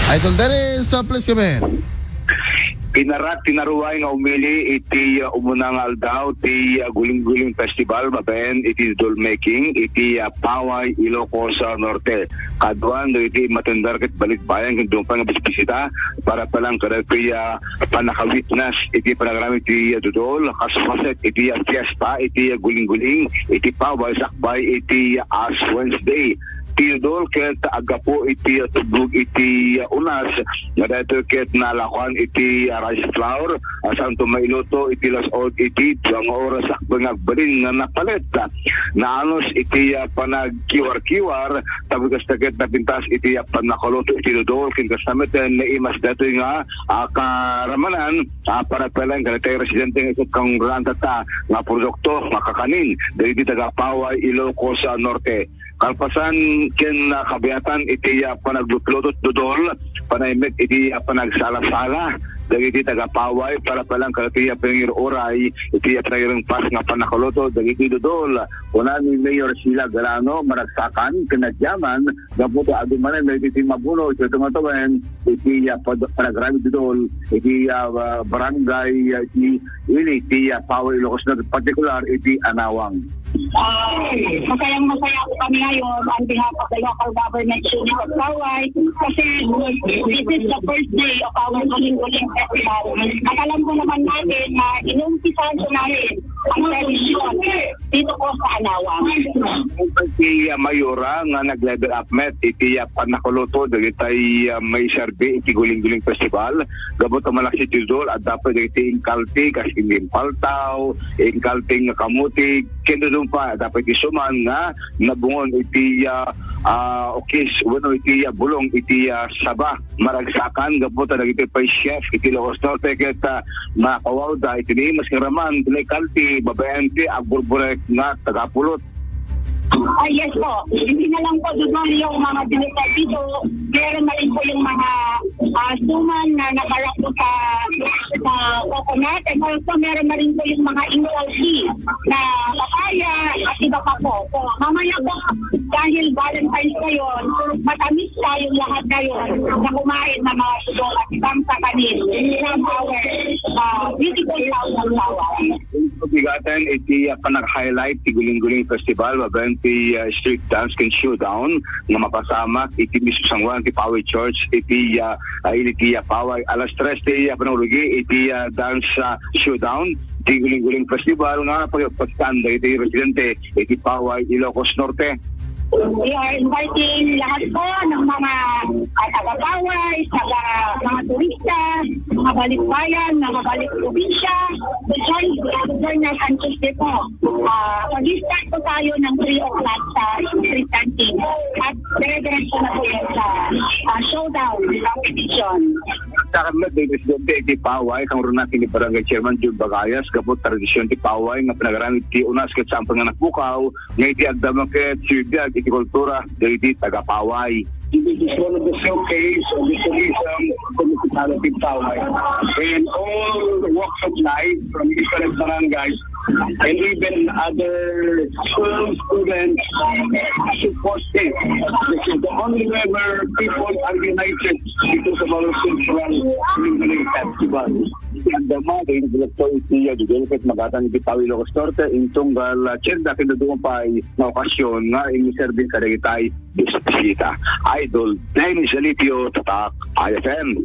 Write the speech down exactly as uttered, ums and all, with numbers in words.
Idol Dennis, uh, please come in. Pinarak ti naruay nga umili iti, uh, umuna nga aldaw ti, uh, Guling-Guling Festival babaen iti dodol making iti, uh, Paway, Ilocos, uh, Norte. Kaduan dagiti matendar ket balikbayan ken dumpa nga bisbisita para palang kadagiti, uh, pannaka-witness iti panagrami iti, uh, dodol, kas paset iti, uh, fiesta iti, uh, Guling-Guling iti Paway sakbay iti, uh, Ash Wednesday. Ti dodol ket aggapu iti, uh, tublog iti, uh, unas nga daytoy ket nalakuan iti, uh, rice flour, uh, saan to mailuto iti las-, o iti dua nga oras sakbay nga agbalin nga napalit. Naanus iti, uh, panagkiwar-kiwar, tapno kasta ket napintas iti, uh, pannakaluto iti dodol, ken kasta met, uh, naimas daytoy nga, uh, karamanan, uh, para pelen kadagiti residente nga isu kangraan tatta nga produkto nga kakanin dagiti taga Paway, Ilocos, uh, Norte. Kalpasan ken, ah, kabiatan iti, ah, panagluto ti dodol, panaymek iti, ah, panagsala-sala dagiti taga-Paway para palang kadagiti, ah, panangir-uray iti, ah, panangirungpas nga pannakaluto dagiti dodol. Kuna ni Mayor Sheila Galano, maragsakan ken nagyaman gapu ta adu manen dagiti mabuno iti tumatawen iti, ah, pad-, panagrami ti dodol iti, ah, barangay, ah, iti ili ti, ah, Paway, Ilocos Norte, partikular iti Anawang. Ah, masayang-masaya po kami ngayon on behalf of the local government unit of Paway kasi this is the first day of our Guling-Guling Festival. At alam po naman natin na inumpisahan po namin ang tradisyon dito po sa Anawang. Si, ah, Mayora nga nag-level up met iti, ah, pannakaluto dagiti, ah, maiserbi iti Guling-Guling Festival. Gapu ta malaksid ti dodol, adda pay dagiti inkalti, kas indi paltaw, inkalti nga kamuti, ken dadumpa, adda pay ti suman nga nabungon iti, ah, ah, ukis, wenno iti, ah, bulong iti, ah, saba. Maragsakan gapu ta dagiti pay chef iti Ilocos Norte ket, ah, makawawda iti naimas nga raman, ti naikalti, babaen ti agburburek nga taga-Pulot. Ah, yes po. Hindi na lang po dodol yung mga binukal dito. Meron na rin po yung mga, ah, suman na nakalak po sa, sa coconut. And also, meron na rin po yung mga inkalsi na papaya at iba pa po. So, mamaya po, dahil Valentine's ngayon, matamis tayong lahat ngayon na kumain ng mga dodol at ibang kakanin from our, ah, beautiful town of Paway. Bigatan iti, ah, panag-highlight ti Guling-Guling Festival, babaen ti, ah, street dance ken showdown nga mapasamak iti mismo sangoan ti Paway Church iti, ah, ah, ili ti, ah, Paway. Alas tres ti, ah, panangrugi iti, ah, dance, ah, showdown ti Guling-Guling Festival nga pagpastan dagiti residente iti Paway, Ilocos Norte. We are inviting lahat po ng mga, ah, taga-Paway, taga mga turista, mga balikbayan, mga balik probinsya, to join, to join us on Tuesday po. Ah, mag-start po tayo ng three o'clock sa street dancing. At dire-diretso na po yan sa, ah, showdown competition. Sa kami, Presidente iti Paway, kang Ronaki ni Barangay Chairman Jun Bagayas, gapu tradisyon ti Paway nga panagrami ti unas ket saan panganak bukaw, nga iti agdama ket sibibiag iti kultura dagiti taga-Paway. This is one of the showcase of the tourism of the municipality of Paway. And all walks of life from different barangays and even other school students support it. This is the only way where people are united because of our cultural festival. Iti agdama, kay direktor iti, ah, dodol ket magatan iti Paway, Ilocos Norte, intunggal, ah, siyenda ken dadduma pay nga okasyon nga inserbi kadagiti bisita. Idol Dennis Alipio, Tatak I F M.